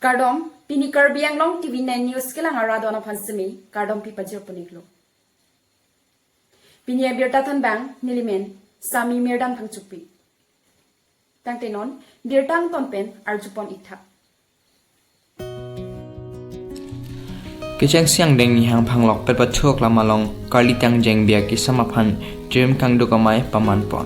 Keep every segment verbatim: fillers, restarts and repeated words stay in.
Kardom, pini Karbi Anglong T V nine News kelang arat aphan semi kardom pi pajir pon-iklo. Pini abirta thanbang nelimen Sami Mirdam Phangchopi. Tangte non birta angton pen arjupon-ik tha. Kechengsi angdeng Nihang Phanglokpet pathu aklam along karlitang jengbi akisam aphan tirim kangduk amei pamanpon.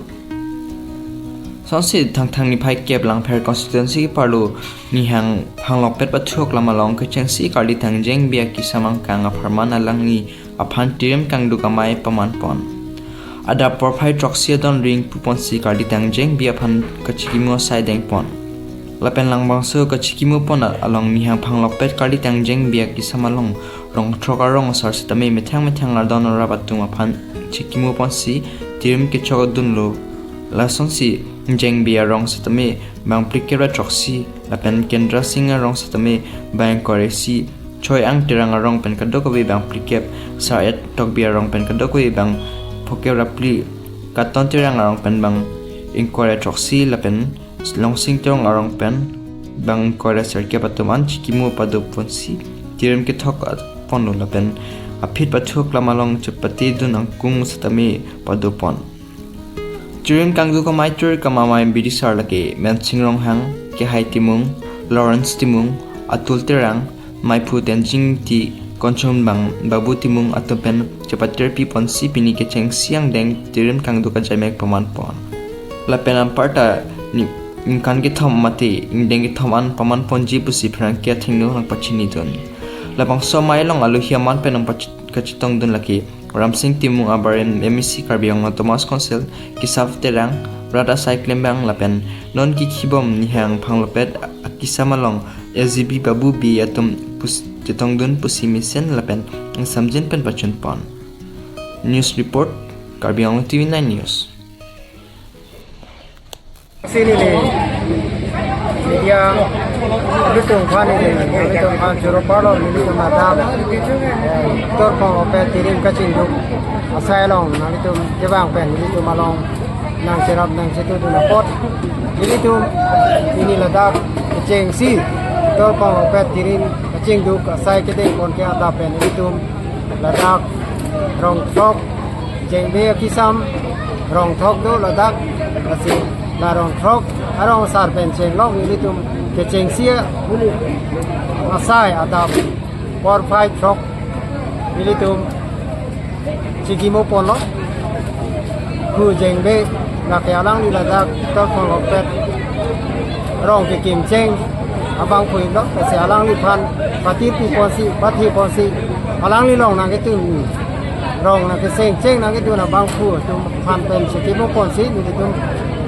Sonsi Thangthang niphai kep Langpher constituency keparlo Nihang Phanglokpet pathu aklam along kechengsi karlitang jengbi akisam angkang apharman alangli aphan tirim kangduk amei pamanpon. Adap porphai throksi adon ring puponsi karlitang jengbi aphan kachikimu asai dengpon. Lapen langbangso kachikimupon along Nihang Phanglokpet karlitang jengbi akisam along rong throk arong asar sitame methang methang ardon arap atum aphan chikimuponsi tirim kechok dunlo. Lasonsi jengbi arong sitame bang phlikep ra throksi lapen Kendra Sing arong sitame bang ingkoi ra isi, Choi Ang Terang arong pen kadokave bang phlikep, Sar-et Tokbi arong pen kadokave bang phokep ra phli, Katon Terang arong pen bang ingkoi ra throksi lapen Longsing Terang arong pen bang ingkoi ra serkep atum an chikimu padoponsi tirim kethok ponlo lapen aphi pathu aklam along chepate dun angkung sitame padopon. Tirim kangduk amei turi kama amei bidisar lake Mensing Ronghang, Kehai Timung, Lawrence Timung, Atul Terang, Meiphu Tenzing Ingti, Konchom bang Babu Timung atum pen chepatir piponsi pini kechengsi angdeng tirim kangduk ajaimek pamanpon. Lapen anparta ni ningkan kethom mate ingdeng kethom an pamanponji pusi pherangke athengno nangpachinidun. Labangso amei along alohi aman pen nangpachi- kachetongdun lake Ramsing Timung abarim M A C Karbi Anglong Autonomous Council, Keshav Terang, rat asai klembang lapen non kikhibom Nihang Phanglokpet akisam along S G B Babu Bey atum pus- chetongdun pusi mesen lapen ingsamjin pen pachunpon. News report, Karbi Anglong T V nine News. Sini ni media nelitum aphan, nelitum aphan choro parlo, nelitum athak, eh, Tor Phanglokpet tirim kachingduk asai along nanglitum kevang pen nelitum along nangcherap nangchetudun apot nelitum pini ladak kechengsi Tor Phanglokpet tirim kachingduk asai kedengpon ke adap pen nelitum ladak rong throk jengbi akisam rong throk do ladak, lasi la rong throk arong asar pen chenglok nelitum kechengsi asai adap porphai throk nelitum chikimuponlo. Khu jengbi lake alangli ladak Tor Phanglokpet rong kekim cheng abang phuinlo, lasi alangliphan patir piponsi, patheponsi, alangli along nangketun, rong nangkeseng cheng nangketun abangphu atum aphan pen chikimuponsi nelitum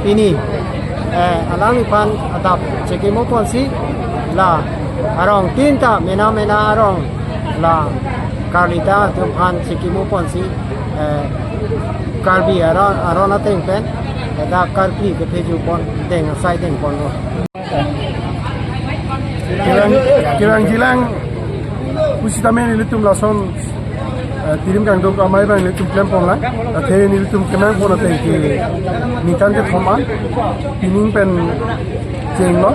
pini, eh, alangliphan adap chikimuponsi la arong tin ta mena mena arong la karlitang atum aphan chikimuponsi, eh, Karbi aron, aron ateng pen, eh, dak karkli kephejupon deng asai dengponlo. Kevang, kevangjilang pusitame nelitum lason, eh, tirim kangduk amei abang nelitum klemponlang. Athe nelitum kemangpon ateng ke ningkan kethom an pining pen chenglo.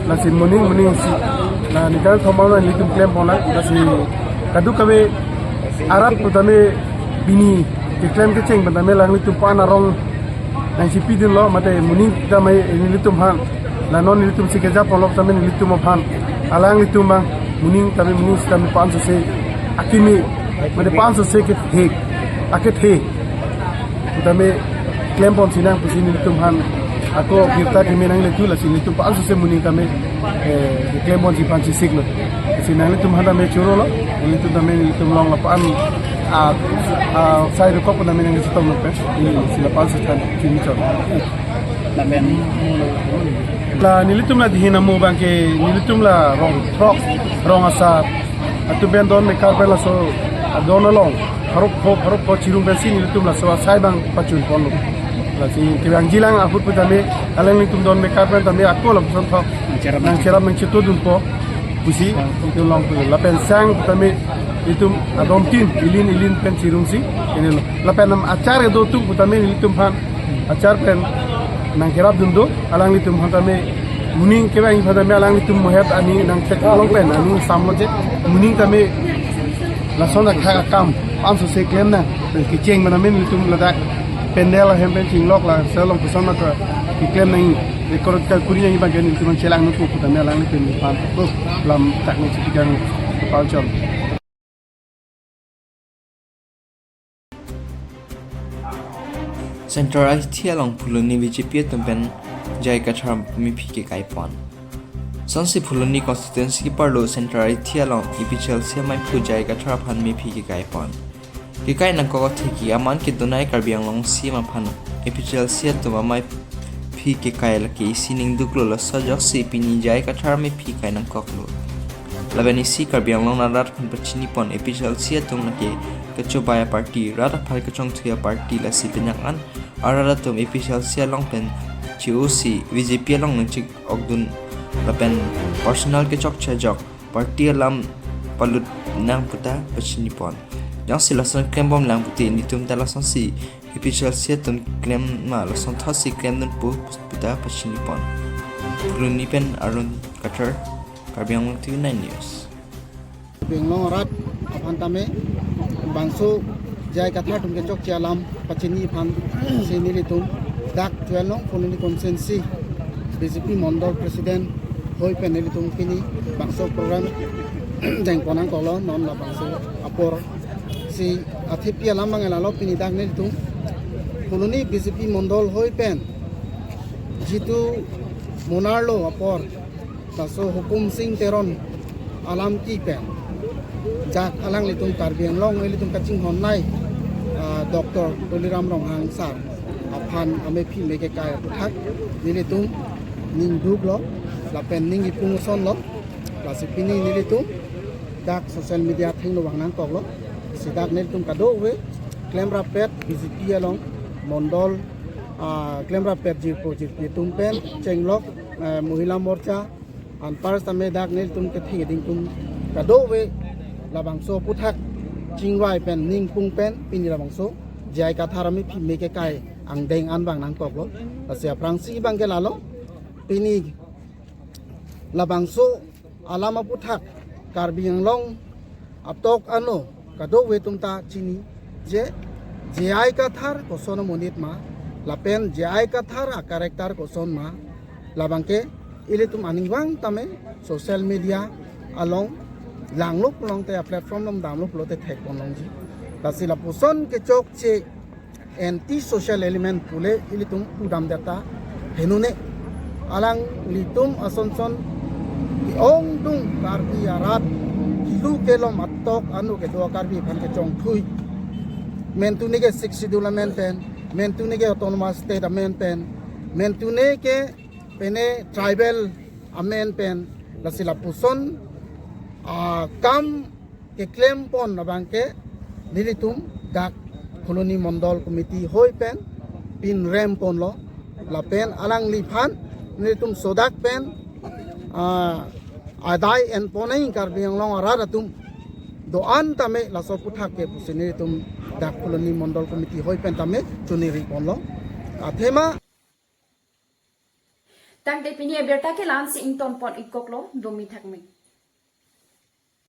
Lasi moning moning si, la ningkan kethom an nelitum klemponlang. Lasi kadokave arap putame pini keklem kecheng putame alanglitum aphan arong nangchipidunlo, mate moning tame nelitum aphan, la non nelitum si kejaponlo tame nelitum aphan, alanglitum abang moning tame moning sitame pansose akimi, mate pansose kethe, akethe tame klemponsi nang pusi nelitum aphan ako birta keme nangle thu, lasi nelitum pansose moning tame, eh, klemponsi panchisiklo. Si nanglitum aphan tame chorolo, nelitum tame nelitum along lapu-an, ah, ah, sai dokok tame nangchetonglo pen, neli si lapu-an sethan chini chor. Lapen la nelitum la dihin amu abang ke nelitum la rong throk, rong asar atum pen don mekar pen laso adon along pharuk pho, pharuk pho chirung pensi nelitum laso asai abang pachunponlo. Lasi kevangjilang ahut putame alanglitum don mekar pen tame ako lapuson thok nangcherap nangchetudunpo pusi nelitum along pu. Lapen sang putame nelitum adon tin ilin ilin pen chirungsi inilo. Lapen nam achar kedo atum putame nelitum aphan achar pen nangkerapdun do, alanglitum aphan tame Moning kevang aphan tame alanglitum mohet ani nangtheklong pen ani samlo je moning tame lason akhak akam pansose klem nang kecheng manamen nelitum ladak pandal ahem pen chinglok la selong koson ma keklem nangji, record kekuri nangji abangke nelitum chelang nangpo pu tame alanglitum aphan lam thak nangchipikang kepalchon. Central Ahithi along Phuloni B J P atum pen J I Kathar mephi kekai pon. Sonsi Phuloni constituency keparlo Central Ahithi along A P H L C amaiphu J I Kathar aphan mephi kekai pon. Kekai nangkok atheke aman kedonai Karbi Anglong C M aphan A P H L C atum amai phi kekai lake isi ningduklo, laso ajoksi pini J I Kathar mephi kai nangkoklo. Lapen isi Karbi Anglong arat aphan pachini pon A P H L C atum lake kachobei aparty, rat aphan kachongthui aparty, lasi penang an arat atum A P H L C along pen chi-osi B J P along nangchik-okdun lapen personal kechokche ajok party alam palut nang puta pachini pon. Jongsi lason klembom lang pute nelitum ta lasonsi A P H L C atum klem ma lason thotsi klemdunpo puta pachini pon. Phuloni pen Arun Kathar, Karbi Anglong T V nine News. Karbi Anglong arat aphan tame bangso J I Kathar atum kechokche alam pachini aphansi nelitum dak twelve nong Phuloni constituency B J P mondol president hoi pen nelitum pini bangso program dengpon nangkoklo. Non labangso aporsi athepi alam abang lalo, pini dak nelitum Phuloni B J P mondol hoi pen jitu monarlo apor, laso Hukum Sing Teron alam ki pen jak alanglitum Karbi Anglong ilitum kachinghon nai, ah, Doctor Tuliram Ronghang sir aphan amephi me kekai aphuthak nelitum ningduklo lapen ning ipung sonlo. Lasi pini nelitum dak social media athengno vang nangkoklo. Si dak nelitum kadokave klemrappet B J P along mondol, ah, klemrappet jirpo jirpi atum pen chenglok, eh, Mohila Morcha anpar tame dak nelitum ketheng ding atum kadokave labangso aphuthak chingvai pen ningpung pen pini labangso J I Kathar amephi me kekai angdeng an vang nangkoklo. Lasi aphrangsi abangke lalo, pini labangso alam aphuthak Karbi Anglong atok ano kadokave atum ta chini je J I Kathar koson amonit ma lapen J I Kathar a-character koson ma, labangke ilitum aning vang tame social media along langlup longte, a-platform along damlup lote thekpon longji. Lasi lapuson kechokche anti social element pule ilitum pudam data henune. Alanglitum asonson ke-ongdung Karbi arat kilu kelom atok ano kedo Karbi aphan kechongthui. Mentune ke Sixth Schedule amen pen, mentune ke Autonomous State amen pen, mentune ke pene tribal amen pen, lasi lapuson, ah, kam keklem pon abangke nelitum dak Phuloni Mondol Committee hoi pen pinrem ponlo lapen alangliphan nelitum sodak pen, ah, adai en pon nang Karbi Anglong arat atum do-an tame laso aphuthak ke pusi nelitum dak Phuloni Mondol Committee hoi pen tame choningri ponlo. Athema. Tangte pini abirta ke la-ansi ington pon-ik koklo, domi thakme.